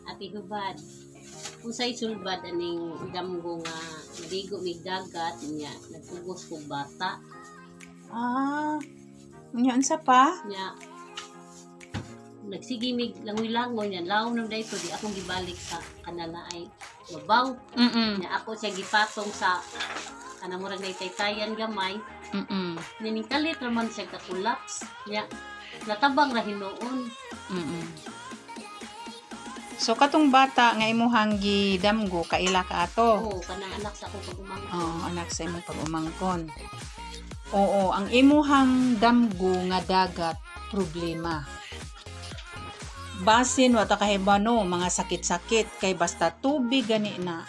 Ate Hubad. Unsay sulbad aning damgo nga naligo mig dagat nya nagpugos kog bata? Ah, unya unsa pa? Nya nagsige mig langoy-langoy, nya lawom nang dayto, di akong gibalik sa kanala ay mabaw. Nya ako siya gipatong sa kanang murag taytayan gamay. Nya kalit ra man siya ka-collapse, nya natabang ra hinuon. So katong bata nga imuhang gidamgo, kaila ka ato? Oo, kanang anak sa akong pag-umangkon. Oo, anak sa imong pag-umangkon. Oo, ang imuhang damgo nga dagat, problema. Basin wa ta kahibalo, mga sakit-sakit, kay basta tubig gani na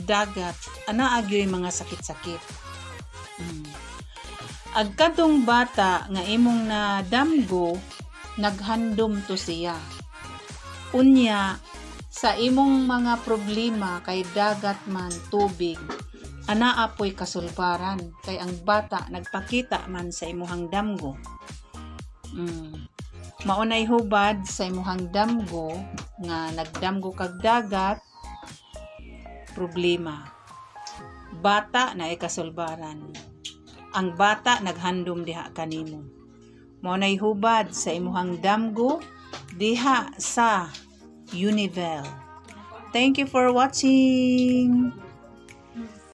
dagat, ana agyoy mga sakit-sakit. Ag katong bata nga imong nadamgo, naghandom to siya. Unya, sa imong mga problema kay dagat man, tubig, ana apoy kasulbaran kay ang bata nagpakita man sa imuhang damgo. Maunay hubad sa imuhang damgo nga nagdamgo kag dagat, problema. Bata na kasulbaran. Ang bata naghandom diha kanimo. Maunay hubad sa imuhang damgo diha sa Univel. Thank you for watching.